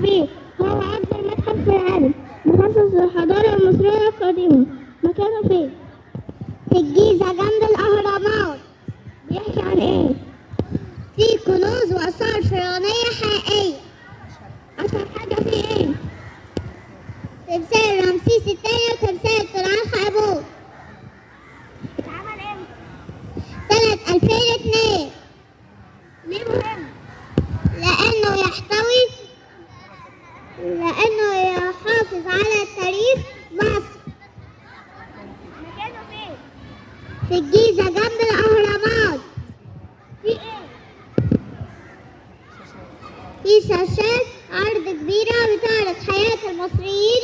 بيه. هو أكبر متحف في العالم مخصص للحضارة المصرية القديمة. مكانه فين؟ في الجيزة جنب الأهرامات. بيحكي عن إيه؟ في كنوز وآثار فرعونية حقيقية. أشهر حاجة فيه إيه؟ تمثال رمسيس الثاني وتمثال طلعان حبوب. اتعمل إمتى؟ سنة 2002. ليه مهم؟ لأنه يحافظ على تاريخ مصر. مكانه فين؟ في الجيزة جنب الأهرامات. فيه إيه؟ في شاشات عرض كبيرة بتعرض حياة المصريين.